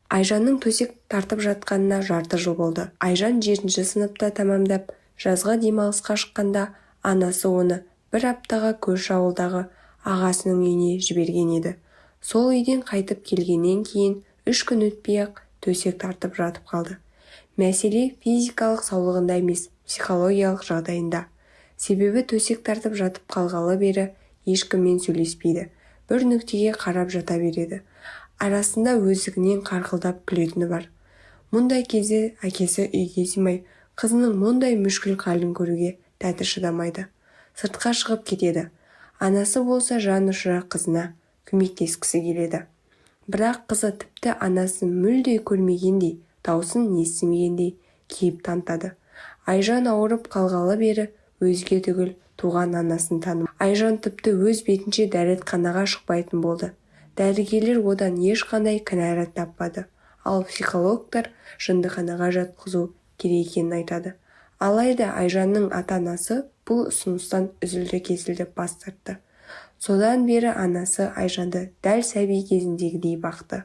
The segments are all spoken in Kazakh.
Айжанның төсек тартып жатқанына жарты жыл болды. Айжан жетінші сыныпты тәмамдап, жазғы демалысқа шыққанда анасы оны бір аптаға көрші ауылдағы ағасының үйіне жіберген еді. Сол үйден қайтып келгеннен кейін 3 күн өтпей-ақ төсек тартып жатып қалды. Мәселе физикалық саулығында емес, психологиялық жағдайында. Себебі төсек тартып жатып қалғалы бері ешкіммен сөйлеспейді, бір нүктеге қарап жата береді. Арасында өздігінен қарқылдап күлетіні бар. Мұндай кезде әкесі үйге сыймай, қызының мұндай мүшкіл халін көруге дәті шыдамайды. Сыртқа шығып кетеді. Анасы болса жан ұшыра қызына көмектескісі келеді. Бірақ қызы тіпті анасын мүлде көрмегендей, даусын естімегендей кейіп танытады. Айжан ауырып қалғалы бері өзге түгіл туған анасын танымайды. Айжан тіпті өз бетінше дәретханаға шықпайтын болды. Дәрігерлер одан ешқандай кінәрат таппады. Ал психологтар жындыханаға жатқызу керек екенін айтады. Алайда Айжанның ата-анасы бұл ұсыныстан үзілді-кесілді бас тартты. Содан бері анасы Айжанды дәл сәби кезіндегідей бақты.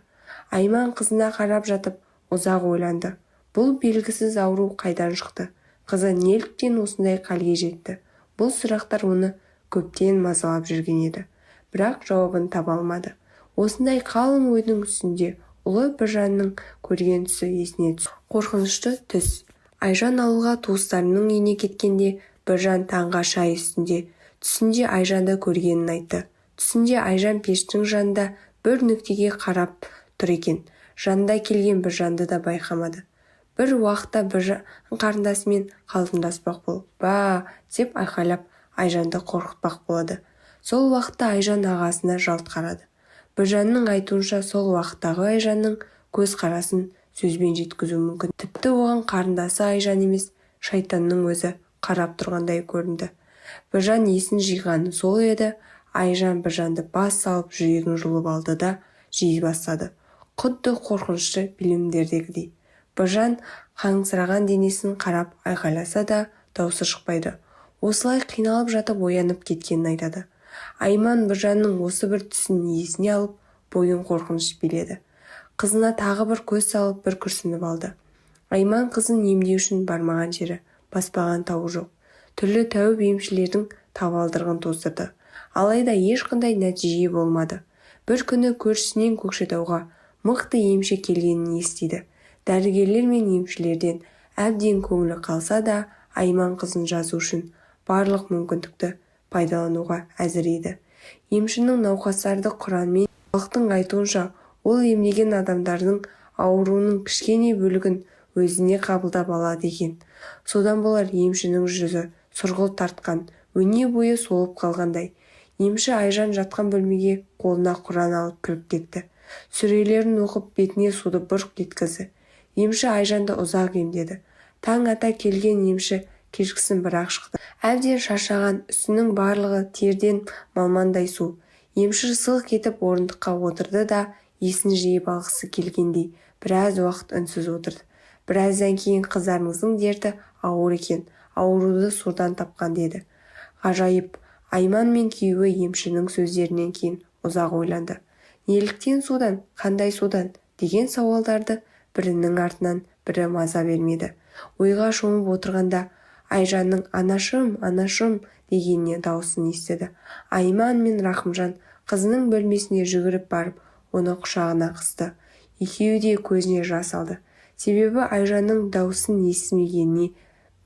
Айман қызына қарап жатып ұзақ ойланды. Бұл белгісіз ауру қайдан шықты? Қызы неліктен осындай халге жетті? Бұл сұрақтар оны көптен мазалап жүрген еді. Бірақ жауабын таба алмады. Осындай қалың ойдың үстінде ұлы Біржанның көрген түсі есіне түсті. Қорқынышты түс. Айжан ауылға туыстарының үйіне кеткенде Біржан таңға шай үстінде түсінде Айжанды көргенін айтты. Түсінде Айжан пештің жанында бір нүктеге қарап тұр екен. Жанында келген Біржанды да байқамады. Бір уақытта Біржан қарындасымен қалжыңдаспақ болып, «Ба!» деп айқайлап Айжанды қорқытпақ болады. Сол уақытта Айжан ағасына жалт қарады. Біржанның айтуынша, сол уақыттағы Айжанның көзқарасын сөзбен жеткізу мүмкін. Тіпті оған қарындасы Айжан емес, шайтанның өзі қарап тұрғандай көрінді. Біржан есін жиғаны сол еді, Айжан Біржанды бас салып жүрегін жұлып алды да жей бастады. Құдды қорқынышты фильмдердегідей. Біржан қансыраған денесін қарап айқайласа да даусы шықпайды. Осылай қиналып жатып оянып кеткенін айтады. Айман Біржанның осы бір түсін есіне алып, бойын қорқыныш биледі. Қызына тағы бір көз салып, бір күрсініп алды. Айман қызын емдеу үшін бармаған жері, баспаған тауы жоқ. Түрлі тәуіп емшілердің табалдырығын тоздырды. Алайда ешқандай нәтиже болмады. Бір күні көршісінен Көкшетауға мықты емші келгенін естиді. Дәрігерлер мен емшілерден әбден көңілі қалса да, Айман қызын жазу үшін барлық мүмкіндікті пайдалануға әзір еді. Емшінің науқастарды құранмен Халықтың айтуынша, ол емдеген адамдардың ауруының кішкене бөлігін өзіне қабылдап алады екен. Содан болар, емшінің жүзі сұрғылт тартқан, өне бойы солып қалғандай. Емші Айжан жатқан бөлмеге қолына құран алып кіріп кетті. Сүрелерін оқып, бетіне суды бұрқ еткізді. Емші Айжанды ұзақ емдеді. Таң ата келген емші кешкісін бір-ақ шықты. Әбден шаршаған, үстінің барлығы терден малмандай су. Емші сылқ етіп орындыққа отырды да, есін жиып алғысы келгендей біраз уақыт үнсіз отырды. Біраздан кейін: «Қыздарыңыздың дерті ауыр екен, ауруды судан тапқан», – деді. Ғажайып. Айман мен күйеуі емшінің сөздерінен кейін ұзақ ойланды. Неліктен судан, қандай судан деген сауалдарды бірінің артынан бірі маза бермеді. Ойға шомып отырғанда Айжанның «Анашым, анашым» дегеніне дауысын естіді. Айман мен Рахымжан қызының бөлмесіне жүгіріп барып, оны құшағына қысты. Екеуі де көзіне жас алды. Себебі Айжанның дауысын естімегеніне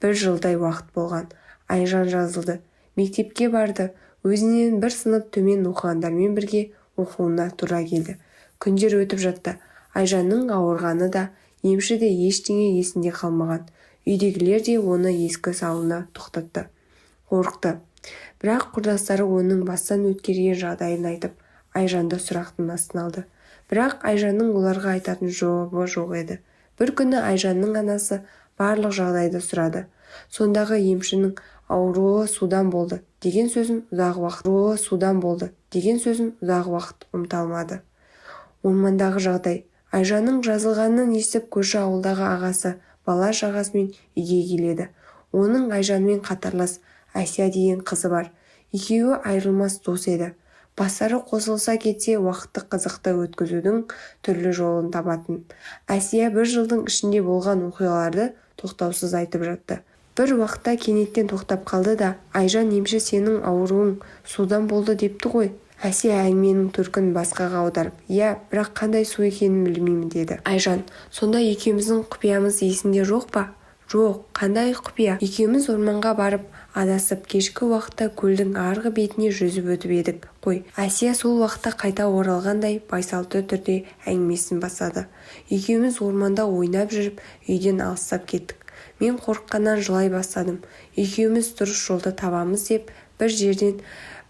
бір жылдай уақыт болған. Айжан жазылды. Мектепке барды. Өзінен бір сынып төмен оқығандармен бірге оқуына тура келді. Күндер өтіп жатты. Айжанның ауырғаны да, емші де, ештеңе есінде қалмаған. Үйдегілер де оны еске салуына тоқтатты. Қорықты. Бірақ құрдастары оның бастан өткерген жағдайын айтып, Айжанды сұрақтың астына алды. Бірақ Айжанның оларға айтатын жауабы жоқ еді. Бір күні Айжанның анасы барлық жағдайды сұрады. Сондағы емшінің «ауруы судан болды» деген сөзін ұзақ уақыт ауруы судан болды деген сөзін ұзақ уақыт ұмыта алмады. Ормандағы жағдай. Айжанның жазылғанын естіп, көрші ауылдағы ағасы бала-шағасымен үйге келеді. Оның Айжанмен қатарлас Әсия деген қызы бар. Екеуі айырылмас дос еді. Бастары қосылыса кетсе, уақытты қызықты өткізудің түрлі жолын табатын. Әсия бір жылдың ішінде болған оқиғаларды тоқтаусыз айтып жатты. Бір уақытта кенеттен тоқтап қалды да, «Айжан, емші сенің ауруың судан болды депті ғой?» Әсия әңгіменің төркінін басқаға аударып, «Иә, бірақ қандай су екенін білмеймін», – деді. Айжан: «Сонда екеуміздің құпиямыз есіңде жоқ па?» «Жоқ, қандай құпия?» «Екеуміз орманға барып адасып, кешкі уақытта көлдің арғы бетіне жүзіп өтіп едік қой». Әсия сол уақытқа қайта оралғандай байсалды түрде әңгімесін бастады: «Екеуміз орманда ойнап жүріп үйден алыстап кеттік. Мен қорыққаннан жылай бастадым. Екеуміз дұрыс жолды табамыз деп бір жерден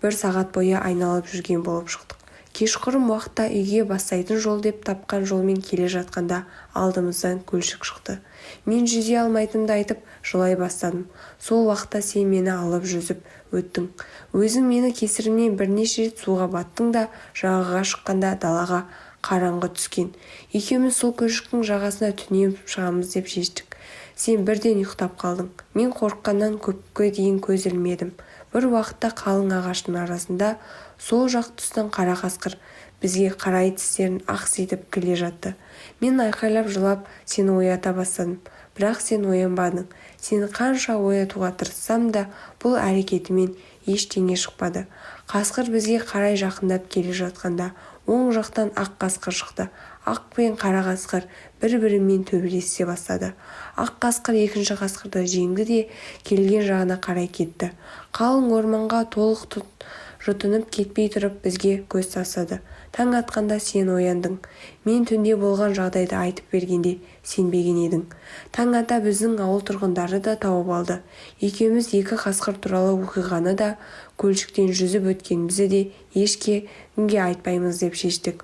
бір сағат бойы айналып жүрген болып шықтық. Кешқұрым уақытта үйге бастайтын жол деп тапқан жолмен келе жатқанда алдымыздан көлшік шықты. Мен жүзе алмайтынымды айтып, жылай бастадым. Сол уақытта сен мені алып жүзіп өттің. Өзің менің кесірімнен бірнеше рет суға баттың да. Жағаға шыққанда далаға қараңғы түскен. Екеуміз сол көлшіктің жағасына түнеп шығамыз деп шештік. Сен бірден ұйықтап қалдың. Мен қорыққаннан көпке дейін көз ілмедім. Бір уақытта қалың ағаштың арасында сол жақ тұстан қара қасқыр бізге қарай тістерін ақситып келе жатты. Мен айқайлап жылап, сені оята бастадым, бірақ сен оянбадың. Сені қанша оятуға тырыссам да, бұл әрекетімнен ештеңе шықпады. Қасқыр бізге қарай жақындап келе жатқанда, оң жақтан ақ қасқыр шықты. Ақ пен қара қасқыр бір-бірімен төбелесе бастады. Ақ қасқыр екінші қасқырды жеңді де, келген жағына қарай кетті. Қалың орманға толық жұтынып кетпей тұрып, бізге көз тастады. Таң атқанда сен ояндың. Мен түнде болған жағдайды айтып бергенде, сенбеген едің. Таң ата біздің ауыл тұрғындары да тауып алды. Екеуміз екі қасқыр туралы оқиғаны да, көлшіктен жүзіп өткенімізді де ешкімге айтпаймыз деп шештік».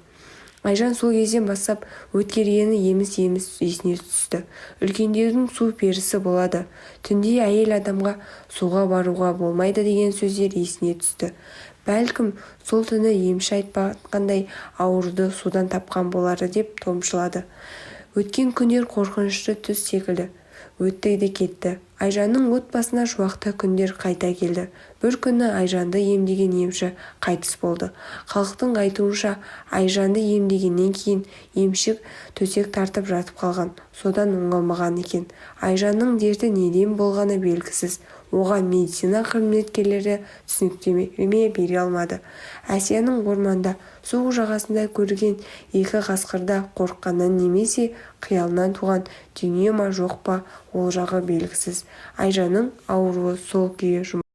Айжан сол кезден бастап өткергені еміс-еміс есіне түсті. Үлкендердің «су перісі болады», «түнде әйел адамға суға баруға болмайды» деген сөздер есіне түсті. Бәлкім, сол түні емші айтқандай ауруды судан тапқан болар деп топшылады. Өткен күндер қорқынышты түс секілді өтті де кетті. Айжанның отбасына шуақты күндер қайта келді. Бір күні Айжанды емдеген емші қайтыс болды. Халықтың айтуынша, Айжанды емдегеннен кейін емші төсек тартып жатып қалған, содан оңалмаған екен. Айжанның дерті неден болғаны белгісіз. Оған медицина қызметкерлері түсініктеме бере алмады. Әсияның орманда, су жағасында көрген екі қасқыр да қорыққаннан немесе қиялынан туған дүние ма, жоқ па, ол жағы белгісіз. Айжанның ауруы сол күйі.